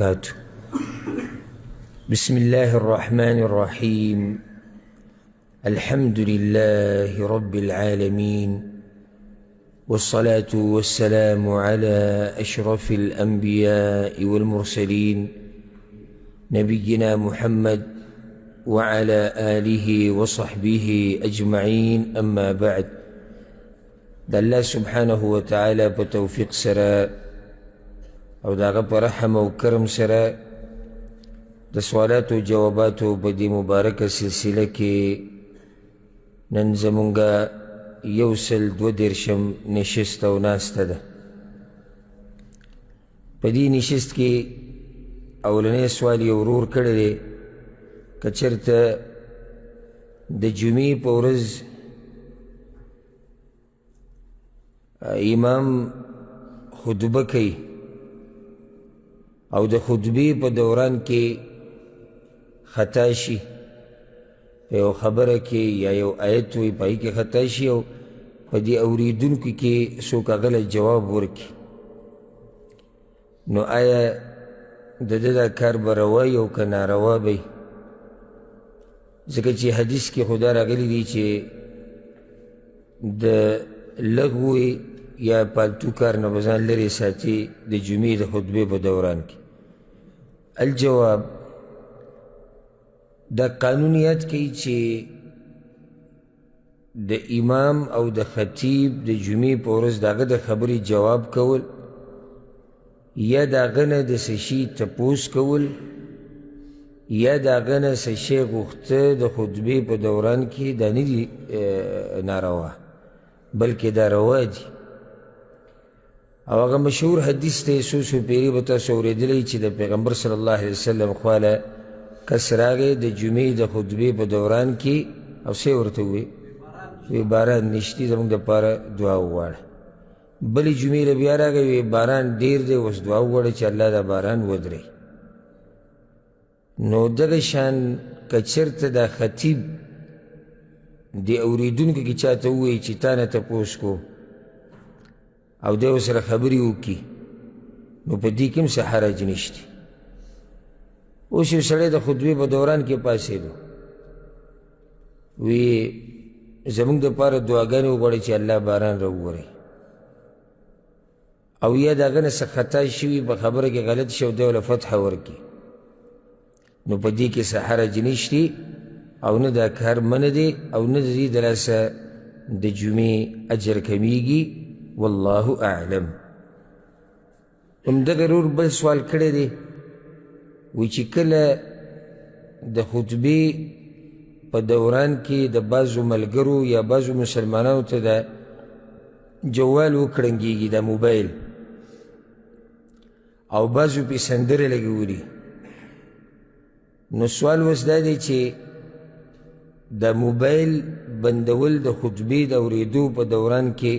وبركاته. بسم الله الرحمن الرحيم. الحمد لله رب العالمين، والصلاة والسلام على أشرف الأنبياء والمرسلين، نبينا محمد وعلى آله وصحبه أجمعين. أما بعد، د الله سبحانه وتعالی په توفیق سره او د هغه په رحم او کرم سره د سوالاتو جواباتو په دې مبارکه سلسله کې نن زمونږ 132 نشست او ناسته ده. په دې نشست کې اولنی سوال یو ورور کړی دی، که چېرته د جمعې په ورځ امام خطبه کوي او د خطبې په دوران کې خطا شي، په یو خبره کې یا یو آیت وي په هغې کې خطا شي او په دې اورېدونکو کې څوک هغه له جواب ورکړي، نو آیا د ده دا کار به روا وي او که ناروا به وي؟ ځکه چې حدیث کې خو دا راغلي دي چې د لغوې یا پالتو کار نه به ځان لرې ساتي د جمعې د خطبې په دوران کې. الجواب، دا قانون یاد کوي چې د امام او د خطیب د جمعې په ورځ د هغه د خبرې جواب کول یا د هغه نه د څه شي تپوس کول یا د هغه نه څه شی غوښته د خطبې په دوران کې، دا نه دي ناروا، بلکې دا روا دي. او هغه مشهور حدیث دی، څو څو پیرې به تاسو اورېدلی چې د پیغمبر صلی الله علیه وسلم خواله کس راغی د جمعې د خطبې په دوران کې او څه یې ورته وویل؟ وی باران نشتی، زموږ دپاره دعا وغواړه. بلې جمعې له بیا راغی، وی باران ډېر دی، اوس دعا وغواړه چې الله دا باران ودروي. نو دغه شان که چېرته دا خطیب د اورېدونکو کې چاته ووایي چې تا نه تپوس کو او دی ورسره خبرې وکړي، نو په دې کې هم څه حرج نشته. اوس یو سړی د خطبې په دوران کې پاڅېدو، وی زموږ دپاره دعاګانې وغواړي چې الله باران راووري، او یا د هغه نه څه خطا شوي په خبره کې غلط شي او دی ورله فتحه ورکړي، نو په دې کې څه حرج نشتی او نه دا کار منع دی او نه د دې د لاسه د جمعې اجر کمیږي. والله اعلم. همدغه ورور بل سوال کړی دی، وایي چې کله د خطبې په دوران کې د بعضو ملګرو یا بعضو مسلمانانو ته د جوال وکړنګېږي، دا موبایل، او بعضو پې سندرې لګولي، نو سوال اوس دا دی چې د موبایل بندول د خطبې د اورېدو په دوران کې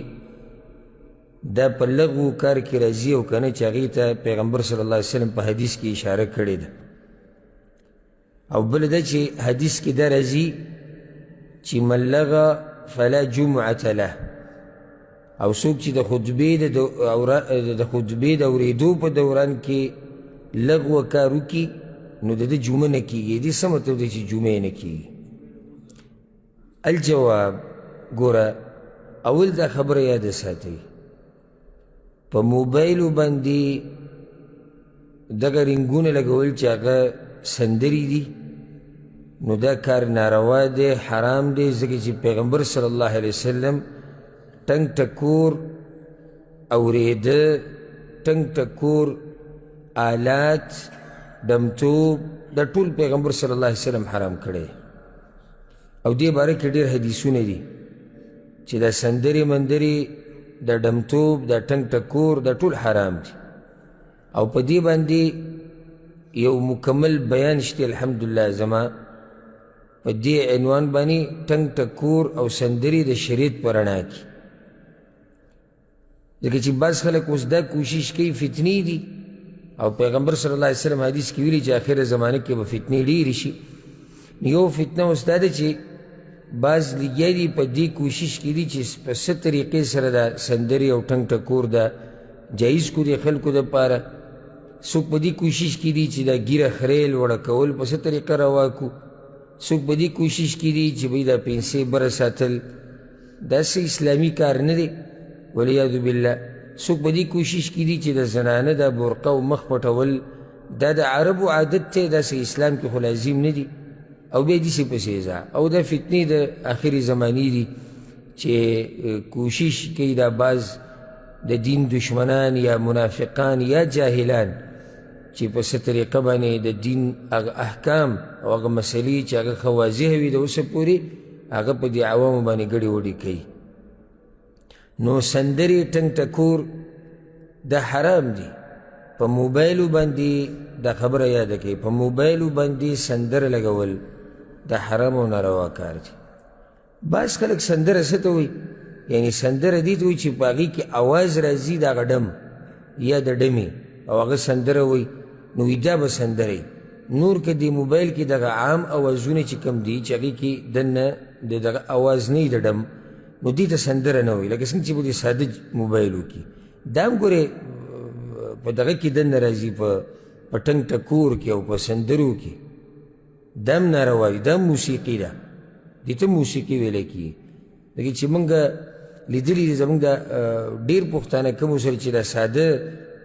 دا په لغو کار کې راځي او که نه، چې هغې ته پیغمبر صلی الله علیه وسلم په حدیث کې اشاره کړې ده. او بله دا چې حدیث کې دا راځي چې من لغا فلا جمعة له، او څوک چې د خطبې د خطبې د اورېدو په دوران کې لغوه کار وکړي نو د ده جمعه نه کېږي. دې څه مطلب دی چې جمعه یې نه کېږي؟ الجواب، ګوره اول دا خبره یاده ساتئ، په موبایلو باندې دغه رنګونه لګول چې هغه سندرې دي، نو دا کار ناروا دی، حرام دی، ځکه چې پیغمبر صلی الله علیه وسلم ټنګ ټکور اورېده، ټنګ ټکور آلات ډمتوب دا ټول پیغمبر صلی الله علیه وسلم حرام کړی. او دې باره کې ډېر حدیثونه دي چې دا سندرې مندرې، دا ډمتوب، دا ټنګ ټکور، دا ټول حرام دي. او په دې باندې یو مکمل بیان شته الحمدلله زما په دې عنوان باندې، ټنګ ټکور او سندرې د شریعت په رڼا کې. ځکه چې بعض خلک اوس دا کوشش کوي، فتنې دي، او پیغمبر صلی الله علیه وسلم حدیث کې ویلي چې اخره زمانه کې به فتنې ډېرې شي. یو فتنه اوس دا ده چې بعض لګیا دي په دې کوشش کې دي چې په څه طریقې سره دا سندرې او ټنګ ټکور دا جایز کړو د خلکو دپاره. څوک په دې کوشش کې دي چې دا ږیره خریل وړه کول په څه طریقه روا کړو، څوک په دې کوشش کې دي چې بھئی دا پنسې بره ساتل دا څه اسلامي کار نه دی، والعیاذ بالله. څوک په دې کوشش کې دي چې د زنانه دا برقه او مخ پټول دا د عربو عادت دی، دا څه اسلام کې خو لازم نه دي، او بیا داسې پسې ځه. او دا فتنې د آخرې زمانې دي چې کوشش کوي دا بعض د دین دشمنان یا منافقان یا جاهلان چې په څه طریقه باندې د دین هغه احکام او هغه مسلې چې هغه ښه واضح وي د اوسه پورې هغه په دې عوامو باندې ګډې وډې کوي. نو سندرې ټنګ ټکور دا حرام دي. په موبایلو باندې دا خبره یاده کړئ، په موبایلو باندې سندره لګول دا حرام او ناروا کار دی. بعض خلک سندره څه ته وایي؟ یعنې سندره دې ته وایي چې په هغې کې اواز راځي د هغه ډم یا د ډمې او هغه سندره وایي، نو وایي دا به سندره وي. نور که دې موبایل کې دغه عام اوازونه چې کوم دي چې هغې کې دننه د دغه اواز نه وي د ډم، نو دې ته سندره نه وایي، لکه څنګه چې په دې ساده موبایلو کې دا هم ګورې په دغه کې دننه راځي، په ټنګ ټکور کې او په سندرو کې دا هم ناروا دي، دا هم موسیقي ده، دې ته موسیقي ویلی کېږي. لکه چې موږ لیدلي دي زموږ د ډېر پښتانه کومو سره چې دا ساده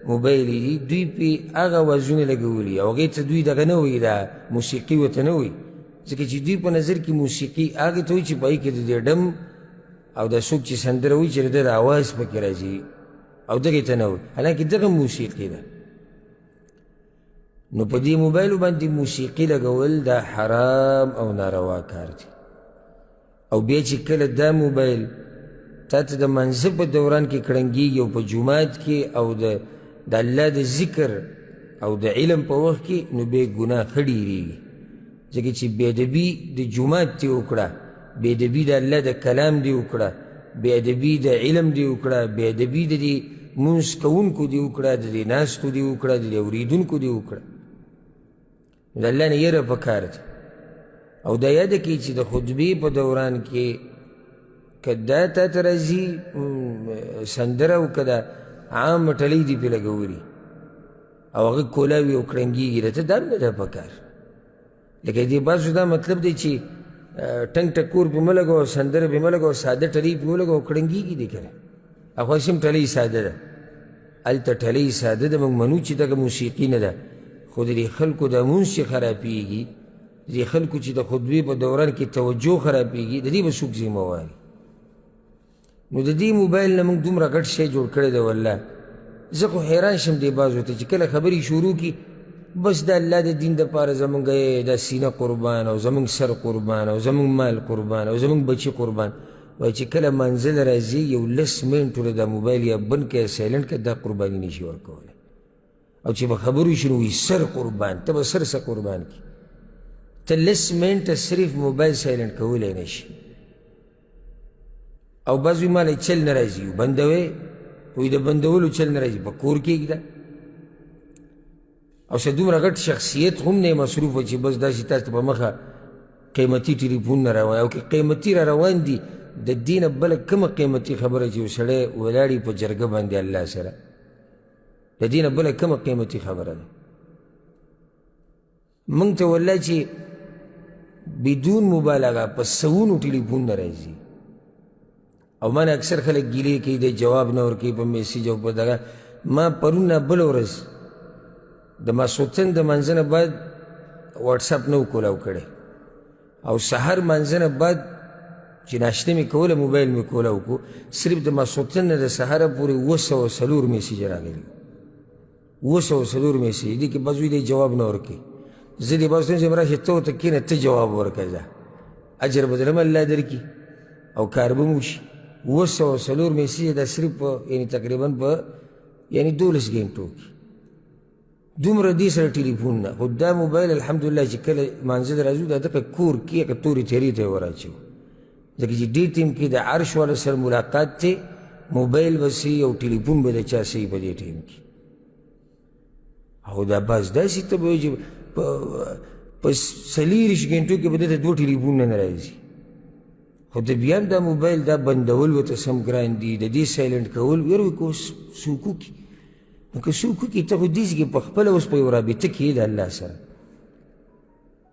موبایل دي، دوی پې هغه اوازونه لګولي او هغې ته دوی دغه نه وایي، دا موسیقي ورته نه وایي، ځکه چې دوی په نظر کې موسیقي هغې ته وایي چې په هغې کې د دې ډم او دا څوک چې سندره وایي چې د ده د اواز پکې راځي او دغې ته نه وایي، حالانکې دغه موسیقي ده. نو په دې موبایلو باندې موسیقي لګول دا حرام او ناروا کار دی. او بیا چې کله دا موبایل تا ته د منځه په دوران کې کړنګېږي او په جومات کې او د الله د ذکر او د علم په وخت کې، نو بیا ګناه ښه ډېرېږي، ځکه چې بې ادبي د جومات دې وکړه، بې ادبي د الله د کلام دې وکړه، بې ادبي د علم دې وکړه، بې ادبي د دې مونځ کوونکو دې وکړه، د دې ناستو دې وکړه، د دې اورېدونکو دې وکړه. د الله نه یره پکار ده. او دا یاده کړئ چې د خطبې په دوران کې که دا تا ته راځي سندره او که دا عام ټلۍ دې پرې لګولي او هغه کولاوي او کړنګېږي، راته دا هم نه ده پکار. لکه دې بعضو دا مطلب دی چې ټنګ ټکور پرې مه لګوه، سندره پرې مه لګوه، ساده ټلۍ پرې ولګوه او کړنګېږي دې که نه. هغه هسې هم ټلۍ ساده ده، هلته ټلۍ ساده ده، موږ منو چې دغه موسیقي نه ده، خو د دې خلکو دا مونځ چې خرابېږي، د دې خلکو چې د خطبې په دوران کې توجه خرابېږي، د دې به څوک ذمه واري؟ نو د دې موبایل نه موږ دومره غټ شی جوړ کړی دی، والله زه خو حیران شم دې بعضو ته چې کله خبرې شروع کړي، بس د الله د دین دپاره زموږ دا سینه قربان او زموږ سر قربان او زموږ مال قربان او زموږ بچي قربان. وایي چې کله منزل راځي یو لس منټو له دا موبایل یا بند کړه یا سایلنټ کړه، دا قرباني نشي ورکولی. او چې به خبرو شي نو وایي سر قربان، ته به سر څه قربان کړي؟ ته لس منټه صرف موبایل سایلنټ کولی نه شي. او بعض وایي ما له چل نه راځي، بندوې، وایي د بندولو چل نه راځي، په کور کې ږده. او څه دومره غټ شخصیت هم نه مصروف چې بس داسې تاسو ته په مخه قیمتي ټلیفون نه روان، او که قیمتي را روان دي د دې نه بله کومه قیمتي خبره چې یو سړی ولاړي په جرګه باندې الله سره، د دې نه بله کومه قیمتي خبره ده؟ موږ ته والله چې بدون مبالغه په سوونو ټلیفون نه راځي، او ما نه اکثر خلک ګیلې کوي، د جواب نه ورکوي په میسج او په دغه. ما پرون نه بله ورځ د ماسخوتن د مانځه نه بعد واټساپ نه و کولاو کړی، او سهار مانځه نه بعد چې ناشته مې کوله موبایل مې کولاو کړو، صرف د ماسخوتن نه د سهاره پورې 704 میسج راغلي، 704 میسج. دې کې بعض وایي دی جواب نه ورکوي، زه دې بعض ته راشه ته ورته کښېنه، ته جواب ورکړه، ځه اجر به درم الله درکړي او کار به مو وشي. 704 میسج دا صرف په یعنې تقریبا په یعنې 12 ګنټو کې دومره دې سره ټلیفون نه. خو دا موبایل الحمدلله چې کله مانځه ته راځو دا دغه کور کې هغه تورې تیارې ته یې وراچوو، ځکه چې دې ټیم کې د عرش والا سره ملاقات دی، موبایل به سي او ټلیفون به د چا سي په دې ټیم کې. او دا باز داسې ته به وایي چې په 24 ګنټو کې به ده ته دوه ټلیفونونه نه راځي. خو د بیا هم دا موبایل دا بندول ورته سم ګران دي، د دې سایلنټ کول یاره وایي که اوس څوک وکړي. نو که څوک وکړي، ته خو داسې کې په خپله اوس په یو رابطه کې د الله سره.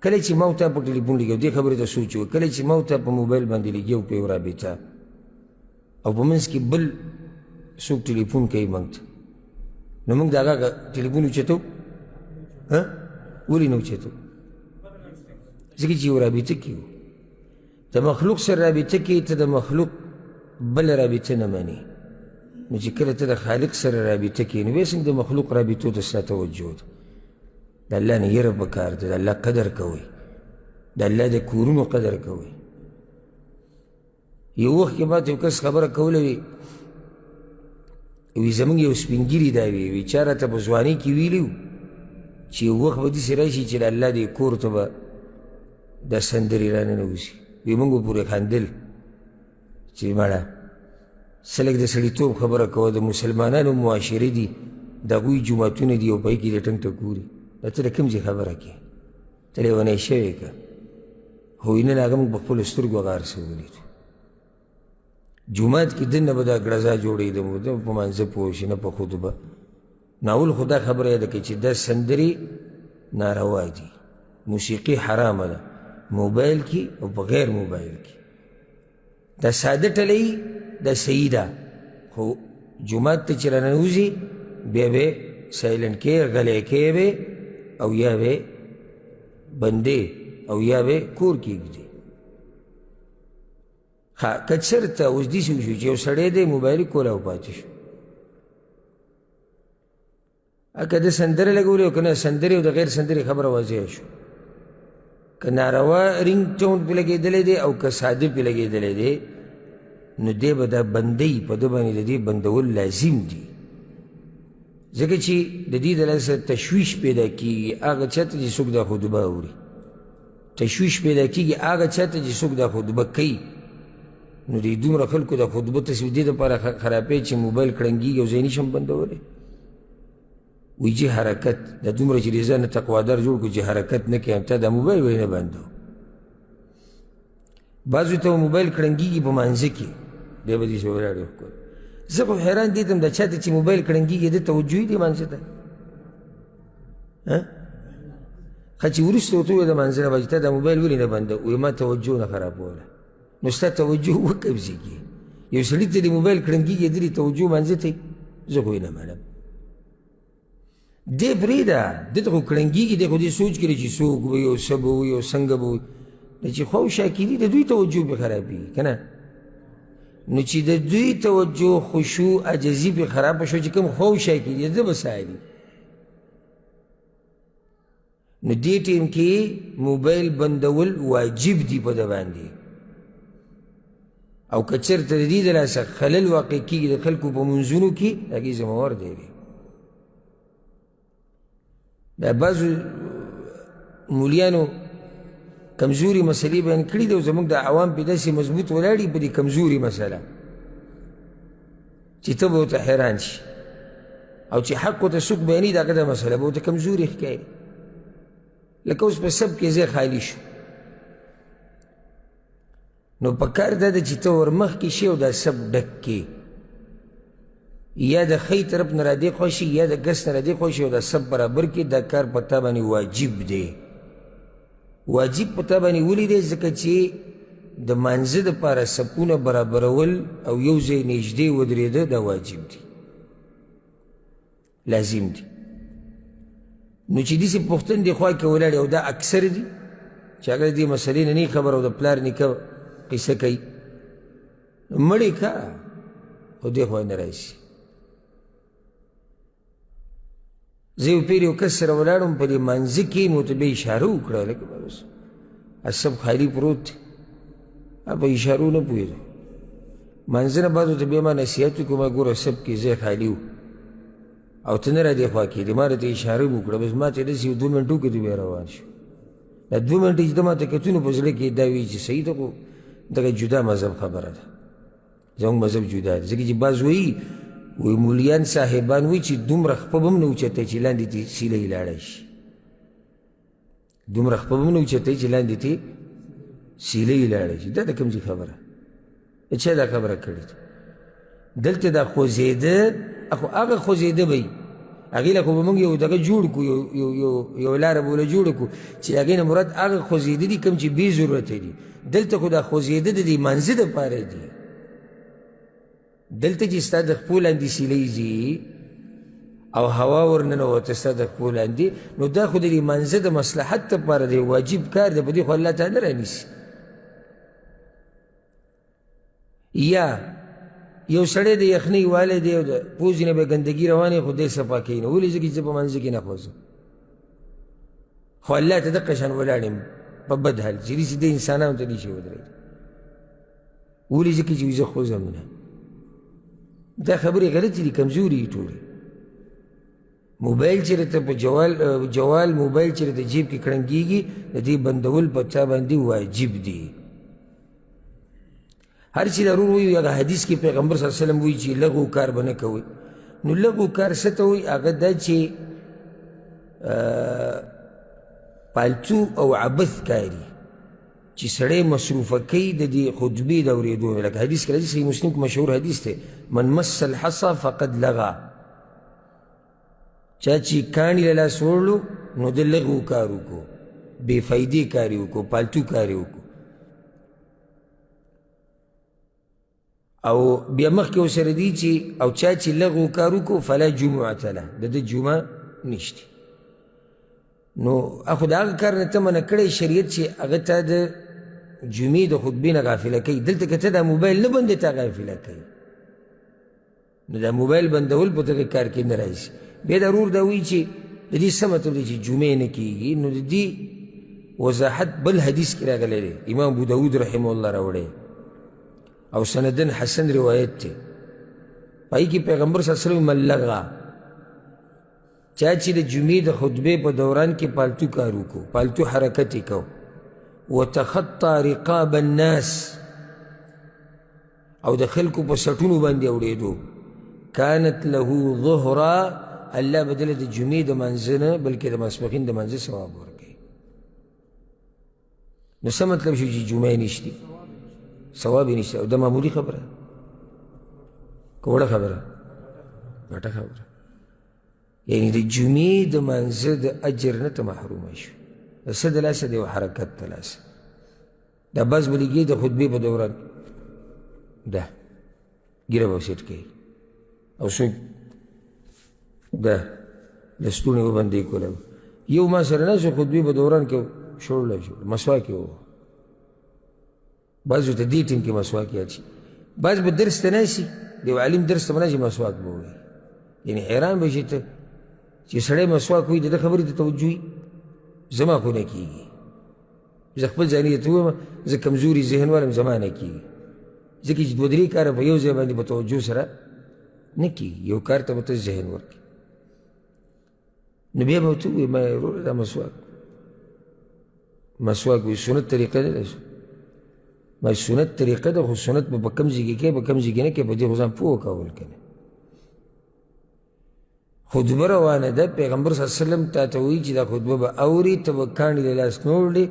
کله چې ما او تا په ټلیفون لګیو، دې خبرې ته سوچ وکړه، کله چې ما او تا په موبایل باندې لګیو په یو رابطه، او په منځ کې بل څوک ټلیفون کوي موږ ته، نو موږ د هغه ټلیفون اوچتو؟ ها، ولې نه اوچتو؟ ځکه چې یو رابطه کې یو، د مخلوق سره رابطه کې، ته د مخلوق بله رابطه نه منې. نو چې کله ته د خالق سره رابطه کې، نو بیا څنګه د مخلوق رابطو ته ستا توجه ده؟ د الله نه یره پکار ده، د الله قدر کوئ، د الله د کورونو قدر کوئ. یو وخت کې ما ته یو کس خبره کوله، وي وي زموږ یو سپین ږیري دا وي، وي چا راته په ځوانۍ کې ویلي وو چې یو وخت به داسې راشي چې د الله دې کور ته به دا سندرې راننوځي. وي موږ به پورې خندل چې مړه څه لږ د سړیتوب خبره کوه، د مسلمانانو معاشرې دي، د هغوی جوماتونه دي، او په هغې کې د ټنګ ټکوري، دا ته د کوم ځای خبره کوې؟ ته لیونی شوی که؟ خو نن هغه موږ په خپلو سترګو هغه هر څه ولیدو. جومات کې دننه به دا ګړزا جوړېده، نه په مانځه پوه شي نه په خطبه. نو اول خو دا خبره یاده کړئ چې دا سندرې ناروا دي، موسیقي حرامه ده، موبایل کې او په غیر موبایل کې. دا ساده ټلۍ دا صحیح ده، خو جومات ته چې راننوځي بیا به سایلنټ کې، غلی کې به، او یا به بندې، او یا به کور کې ږدي. ښه، که چېرته اوس داسې وشو چې یو سړی دی موبایل یې کولی او پاتې شو، که د سندرې لګولې او که نه سندرې او د غیر سندرې خبره واضح شو، که ناروا رینګ ټون پې لګېدلی دی او که ساده پې لګېدلی دی، نو دی به دا بندوي، په ده باندې د دې بندول لازم دي، ځکه چې د دې د لاسه تشویش پیدا کېږي هغه چا ته چې څوک دا خطبه اوري، تشویش پیدا کېږي هغه چا ته چې څوک دا خطبه کوي. نو دې دومره خلکو د خطبه تسې دې دپاره خرابوي چې موبایل کړنګېږي او زه یې نشم بندولی. وایي چې حرکت دا دومره چې دې ځان نه تقوادار جوړ کړو چې حرکت نه کوي، تا دا موبایل ولې نه بندو؟ بعضو ته موبایل کړنګېږي په مانځه کې، دی به داسې ولاړ وي ښکلی. زه خو حیران دې ته یم، دا چا ته چې موبایل کړنګېږي ده توجه یې دی مانځه ته؟ ښه چې وروسته ورته ووایي د مانځه نه بعد چې تا دا موبایل ولې نه بندو؟ وایي ما توجه نه خرابوله. نو ستا توجه وقبضېږي. یو سړي ته د موبایل کړنګېږي، ده دې توجه مانځه ته، زه خو یې نه منم. دی پرېږده، ده ته خو کړنګېږي، دی خو دې سوچ کړي چې څوک به وي او څه به وي او څنګه به وي، نو چې خوا شا کېدي د دوی توجه پرې خرابېږي که نه؟ نو چې د دوی توجه خشوع عاجزي پرې خرابه شوه، چې کوم خوا شا کېدي ده به څه حالي؟ نو دې ټیم کې موبایل بندول واجب دي په ده باندې. او که چېرته د دې د لاسه خلل واقع کېږي د خلکو په منځونو کې، د هغې ذمهوار دی دی. دا بعضو مولیانو کمزوري مسلې بیان کړي دي، او زموږ د عوام پې داسې مضبوط ولاړ دي په دې کمزوري مسله چې ته به ورته حیران شي، او چې حق ورته څوک بیانوي د هغه دا مسله به ورته کمزوري ښکاري. لکه اوس په سب کې ځای خالي شو، نو په کار دا ده چې ته ورمخکې شې او دا سب ډک کړې، یا د ښی طرف نه رادېخوا شي یا د ګس نه رادېخوا شي او دا سب برابر کړې. دا کار په تا باندې واجب دی. واجب په تا باندې ولې دی؟ ځکه چې د مانځه دپاره سپونه برابرول او یو ځای نږدې ودرېده دا واجب دی، لازم دی. نو چې داسې پوښتن دې خوا کې ولاړ او دا اکثر دي چې هغه د دې مسلې نه نه خبر او د پلار نیکه قصه کوي، نو مړې که خو دې خوا نه راشي. زه یو پیر یو کس سره ولاړ وم، په دې مانځه کې مې ورته بیا اشاره وکړه، لکه بس عصب خالي پروت دی، په اشارو نه پوهېدو. مانځه نه بعد ورته بیا ما نصیحت وکړو، ما ګوره سب کې ځای خالي و او ته نه را دې خوا کېدې، ما راته اشاره وکړه، بس ما ته داسې یو دوه منټه وکړو بیا روان شو. دا دوه منټې چې ده ما ته کتلو په زړه کې دا وي چې صحیح ده، خو دغه جدا مذهب خبره ده، زموږ مذهب جدا دی. ځکه چې بعض وایي، وایي مولیان صاحبان وایي چې دومره خپه به هم نه اوچتوي چې لاندې ترې سیلۍ لاړه شي، دومره خپه به هم نه اوچتوي چې لاندې ترې سیلۍ لاړه شي. دا د کوم ځای خبره؟ چا دا خبره کړې ده؟ دلته دا خوځېده، خو هغه خوځېده به وي هغې له خو به موږ یو دغه جوړ کړو، یو یو یو یو لاره به ورله جوړه کړو چې د هغې نه مراد هغه خوځېده دي کوم چې بې ضرورته دي. دلته خو دا خوځېده د دې مانځه دپاره دي. دلته چې ستا د خپو لاندې سیلۍ ځي او هوا ورننوته ستا د خپو لاندې، نو دا خو د دې مانځه د مصلحت دپاره دی، واجب کار دی، په دې خو الله تعالی نه رانیسي. یا یو سړی د یخنۍ والی دی او د پوزې نه به ګندګي روانې، خو دی صفا کوي نه، ولې؟ ځکه چې زه په مانځه کې نه خوځم، خو الله ته دقه شان ولاړ یم په بد حال چې داسې دی انسانانو ته نشي ودرېدی، ولې؟ ځکه چې زه خوځم نه. دا خبرې غلطې دي، کمزوري دي ټولې. موبایل چې راته په جوال جوال موبایل چې راته جیب کې کړنګېږي، د دې بندول په چا باندې واجب دي. هر چې ضرور وایي، هغه حدیث کې پیغمبر صلی الله علیه وسلم وایي چې لغو کار به نه کوئ. نو لغو کار څه ته وایي؟ هغه دا چې پالتو او عبث کاري چې سړی مصروفه کوي د دې خطبې د اورېدو نه. لکه حدیث کې راځي، صحیح مسلم کې مشهور حدیث دی، من مس الحصى فقد لغا، چا چې کاڼي له لاس وړلو نو د لغو کار وکړو، بې فایدې کار یې وکړو، پالتو کار یې وکړو. او بیا مخکې ورسره دي چې او چا چې لغو کار وکړو فلا جمعة له، د ده جمعه نشته. نو خو د هغه کار نه ته منع کړی شریعت چې هغه ته د جمعې د خطبې نه غافله کوي. دلته که ته دا موبایل نه بندې تا غافله کوي، نو دا موبایل بندول په دغه کار کې نه راځي. بیا دا ورور دا وایي چې د دې څه مطلب دی چې جمعې نه کېږي؟ نو د دې وضاحت بل حدیث کې راغلی دی، امام ابو داود رحمه الله راوړی او سندن حسن روایت دی. په هغې کې پیغمبر صلی الله علیه وسلم من لغا، چا چې د جمعې د خطبې په دوران کې پالتو کار وکړو، پالتو حرکت یې کو، وتخطى رقاب الناس، او د خلکو په سټونو باندې اوړېدو، کانت له ظهرا، الله به دله د جمعې د مانځه نه بلکې د ماسپښین د مانځه ثواب ورکوي. نو څه مطلب شو چې جمعه یې نشتي، ثواب یې نشته؟ او دا معمولي خبره که وړه خبره؟ غټه خبره. یعنی د جمعې د مانځه د اجر نه ته محرومه شو، د څه د لاسه؟ د یو حرکت د لاسه. دا بس به لګي د خطبې په دوران ده ږیره به سیټ کوي او څوک ده لستوڼې وبندې کوله. یو ما سره ناست خطبې په دوران کې شوړلی شو، مسواک یې ووهه. بعضو ته دې ټیم کې مسواک یاد شي، بعض به درس ته ناست د یو عالم درس ته به ناست مسواک به ووایي، یعنې حیران به شي ته چې سړی مسواک وایي د ده خبرې ته توجه وي. زما خو نه کېږي، زه خپل ځاني ته ووایم زه کمزوري ذهن والم، زما نه کېږي، ځکه چې دوه درې کاره په یو ځای باندې په توجه سره نه کېږي، یو کار ته به ته ذهن ورکړې. نو بیا به ورته ووایي ما وروره دا مسواک مسواک وایي سنت طریقه نه ده، ما سنت طریقه ده، خو سنت به په کوم ځای کې کوې په کوم ځای کې نه کوې، په دې خو ځان پوه کول که نه. خطبه روانه ده، پیغمبر صلی الله علیه وسلم تا ته وایي چې دا خطبه به اوري، ته به کاڼي له لاس نه وړي،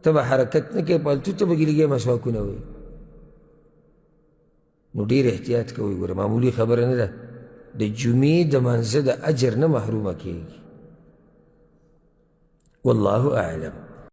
ته به حرکت نه کوې، پالتو ته به ګیلګی مسواکونه وایي. نو ډېر احتیاط کوئ، ګوره معمولي خبره نه ده، د جمعې د مانځه د اجر نه محرومه کېږي. والله اعلم.